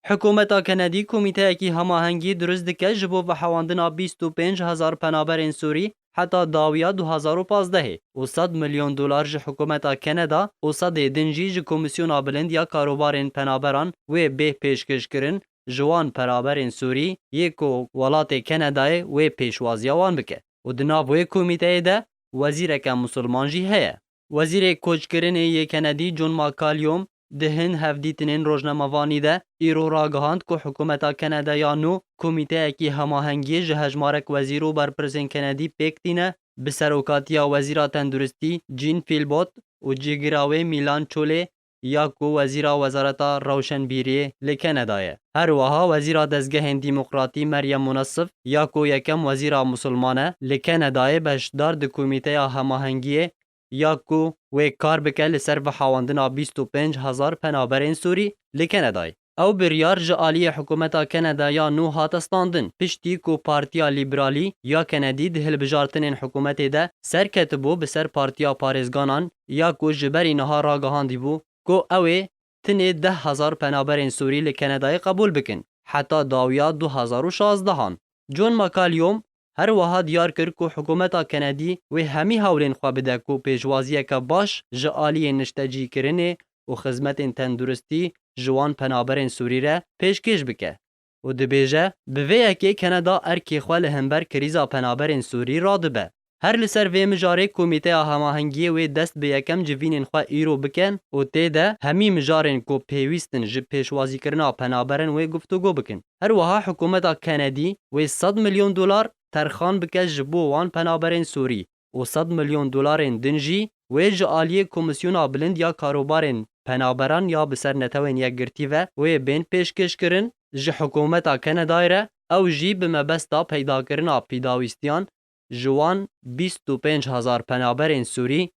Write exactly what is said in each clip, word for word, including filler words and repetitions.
Hikûmeta Kenedî komîteyekî hemahengî dirust dike ji bo vehewandina bîst û pênc hezar penaberên Sûrî heta dawiya du hazar û pazdehê û sed milyon dolar ji hikûmeta Keneda û sedê din jî ji Komîsyona Bilind ya Karobarên Penaberan wê bê pêşkêşkirin, ji wan penaberên Sûrî yê ku welatê Kenedayê wê pêşwaziya wan bike. Û di nav wê komîteyê de wezîreke misilman jî heye. Wezîrê koçkirinê yê Kenedî John McCallum di hin hevdîtinên rojnamevanî de îro ragihand ku hikûmeta Keneda ya nû komîteyekî hemahengiyê ji hejmarek wezîr û berpirsên Kenedî pêk tîne, bi serokatiya wezîra tenduristî Jean Philpott û cîgira wê Milan Chole ya ku wezîra wezareta rewşenbîriyê li Keneda ye. Her wiha wezîra dezgehên demokratî Meryem Munasif ya ku yekem wezîra misilman e li Kenedayê beşdar di komîteya hemahengiyê ya ku wê kar bike li ser vehewandina bîst û pênc hezar penaberên Sûrî li Kenedayê. Ew biryar ji aliyê hikûmeta Keneda ya nû hate standin, piştî ku Partiya Lîberalî ya Kenedî di hilbijartinên hikûmetê de serketibû bi ser Partiya Parêzganan ya ku ji berî niha ragihandîbû ku ew ê tinê deh hezar penaberên Sûrî li Kenedayê qebûl bikin, heta dawiya du hazar û şazdehan. John McCallum her wiha diyar kir ku hikûmeta Kenedî wê hemî hewlên xwe bide ku pêşwaziyeke baş ji aliyê niştecîkirinê û xizmetên tenduristî ji wan penaberên Sûrî re pêşkêş bike û dibêje, bi vê yekê Keneda erkê xwe li hember krîza penaberên Sûrî radibe. Her li ser vê mijarê Komîteya Hemahengiyê wê dest bi yekem civînên xwe îro bikin û tê de hemî mijarên ku pêwîst in ji pêşwazîkirina penaberan wê guftûgo bikin. Her wiha hikûmeta Kenedî wê sed milyon dolar terxan bike ji bo wan penaberên Sûrî û sed milyon dolarên din jî wê ji aliyê Komîsyona Bilind ya Karobarên Penaberan ya bi ser Netewên Yekgirtî ve wê bên pêşkêşkirin ji hikûmeta Kenedayê re, ew jî bi mebesta peydakirina pîdawîstiyan ji wan bîst û pênc hezar penaberên Sûrî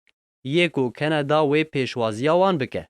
yê ku Keneda wê pêşwaziya wan bike.